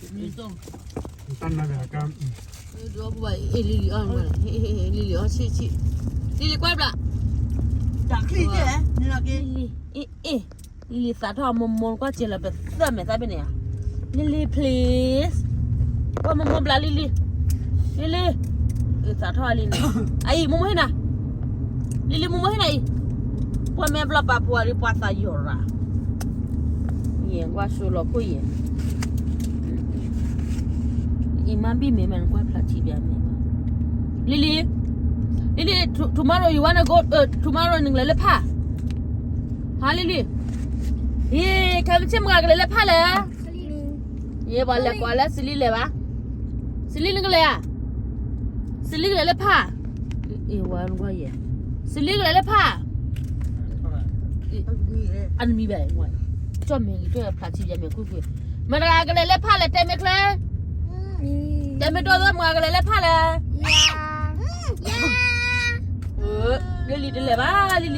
တၢ်နါဒၣ်ကါ, လံလံအီၣ်, လံလံအီၣ်ဆံးဆံး, လံလံကွၢ်ဘျး, တၢ်ချံၣ်တဲ, လံလံ, အ့ၣ်အ့ၣ်, လံလံသးထီၣ်မိၢ်မိၢ်ကွၢ်စဲၤလီၤပသၢၣ်မဲာ်သၣ်ဖဲန့ၣ်ဧါ, လံလံ please, ကွၢ်မိၢ်မိၢ်ဘျးလံလံ, လံလံ, သးထီၣ်လံန့ၣ်, အအံၤမိၢ်မိၢ်ဟ့ၣ်နၤ, လံလံမိၢ်မိၢ်ဟ့ၣ်နၤအံၤ, ပှၤမဲာ်ဘျီၣ်ပာ်ပှၤဒ်ပှၤသးယီၤရၤ ယဲၢ်ကွၢ်ဆိလီၤခိၣ်ယဲၢ်, အံၤမ့ၢ်ဘံၣ်မ့ၢ်မ့ၢ်နကွၢ်ဖျါထံဘၣ်မ့ၢ်, လံလံ, လံလံ, tomorrow you wanna go, tomorrow နကလဲၤလၢဖၣ်, ဟါလံလံ, ဟ့ၣ် ခဲမုၢ်ဆ့ၣ်မုၢ်ဂၤကလဲၤလၢဖၣ်လဲၣ်, ယဲၢ်ပှၤလဲၤကွၢ်လၢစလံလဲၤဘၣ်, စလံနကလဲၤဧါ, စလံကလဲၤလၢဖၣ်, အ့ၣ်ဝဲနကွၢ်ယဲၢ်, စလံကလဲၤလၢဖၣ် အနမံၤဘၣ်, ကၠီၣ်မဲာ်ဂ့ၤ ကၠီၣ်ဖျါထံယဲၢ်မဲာ်ကွ့ၢ်ကွ့ၢ်, မတၤဂၤကလဲၤလၢဖၣ်လဲၣ် တဲမ့ၢ်ချ့, တဲမ့ၢ်ဒိၣ်သၣ် မတၤဂၤကလဲၤလၢဖၣ်လဲၣ်, လံလံတလဲၤဘၣ်, လံလံအိၣ်လံ,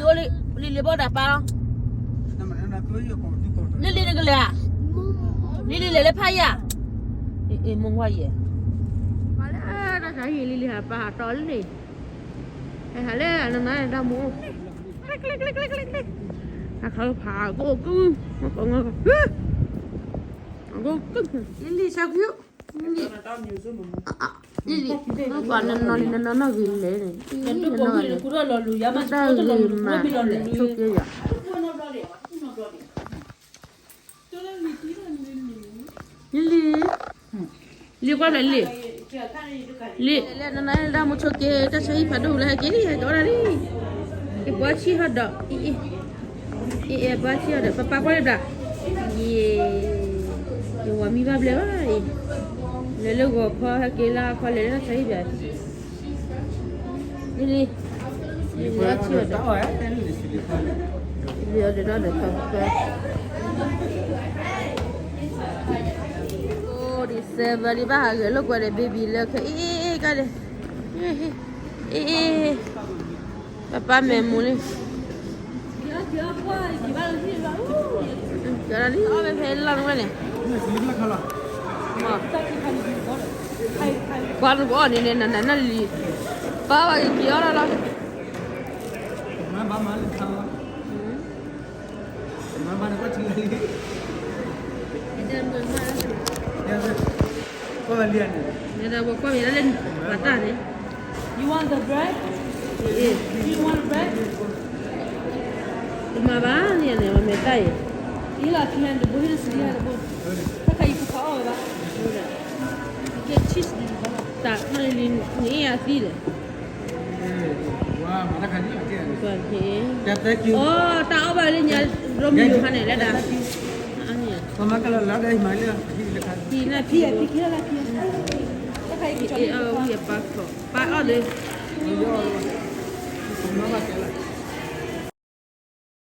လံလံဘၣ်ဒၣ်ပၢ်လီၤ, လံလံနကလဲၤဧါ, လံလံလဲၤလၢဖၣ်ယၤ, အ့ၣ်မိၢ်ဝါယဲၢ်, လံလံဟးပၢ်ဟးတီလံန့ၣ်, ဟဲဟးလၢနနါတၢ်မူအိၣ်, ဟးခးဖးကိၣ်ကိၣ်, လံလံဆါကွံာ်, လံလံ, လံလံ, ပှၤနနီၤလံနနီၤနီၤဂ့ၤလဲၣ်န့ၣ်, နနီၤလဲၣ်, တၢ်ဂ့ၤမး, ဆိက့ယၤ, လံလံ, လံကွၢ်ဖျါလံ, လံ, လံနနီၤလၢတၢ်မူဆိက့, တၢ်ဆါဟံၣ်ဖးဒိၣ်လၢဟဲက့ၤလံ ဟဲက့ၤအီၣ်ဒၣ်လံ, ကဘှါဆံၣ်ဟီၣ်ဒီး, အ့ၣ်အ့ၣ်, ပှၤဆံၣ်ဟီၣ်ဒီး ပၢ်ပၢ်ကွၢ်လံဘျး, ယဲၢ်, ယဝၤမံဘၣ်ဘျဲၣ်ဘၣ်အံၤ, လဲၤလၢဂီၤခီဟဲက့ၤလၢအခီလဲၤလၢတၢ်ဆါဟံၣ်ဘျး, လံလံ, လံလံအီၣ်ဆံၣ်ဟီၣ်ဒီး, လံအီၣ်ဒီးဒီးဒီးဖဲဖဲ အိၣ်ဒံး seven လံဘၣ်ဟးဂဲၤလိာ်ကွဲဒီး baby လၢခဲ အ့ၣ်အ့ၣ်အ့ၣ်ကါဒီး, အ့ၣ်အ့ၣ်, ပၢ်ပၢ်မဲာ်မူလံ, လံ, အီၣ်ဝဲဖဲလီၢ်နဝဲန့ၣ်, ကွၢ်နကအီၣ်န့ၣ်န့ၣ် နနနလံ, ပၢ်ဘၣ်က့ၤက့ၤအီၣ်လီၤလီၤ. မ့ၢ်ဒၣ်ဝဲကွၢ်မ့ၢ်ဒၣ်လၢပှၤတၢ်န့ၣ်, You want the bread? You want bread? တမၤဘၣ်န့ၣ်န့ၣ် ဝဲမဲာ်တၢ်အံၤ, ယလီၤခံဟဲတဘိ ဟ့ၣ်စလံဟဲတဘိ, တၢ်ခါအံၤပခီအီၣ်ဝဲဘၣ်, ကဲ cheese တၢ်နလံန့ၣ်အသံဒီး အိ တၢ်အီၣ်ဘၣ်လၢညါ ရိမံယိၤခါန့ၣ် လၢဒၣ်, အန့ၣ်, ဖံဖံဖံဖံ, တၢ်ခါအံၤက့ၤအီၣ်ဝံၤအပၢ်ခီ, ပၢ်အီၣ်ဒီး, မၤဘၣ်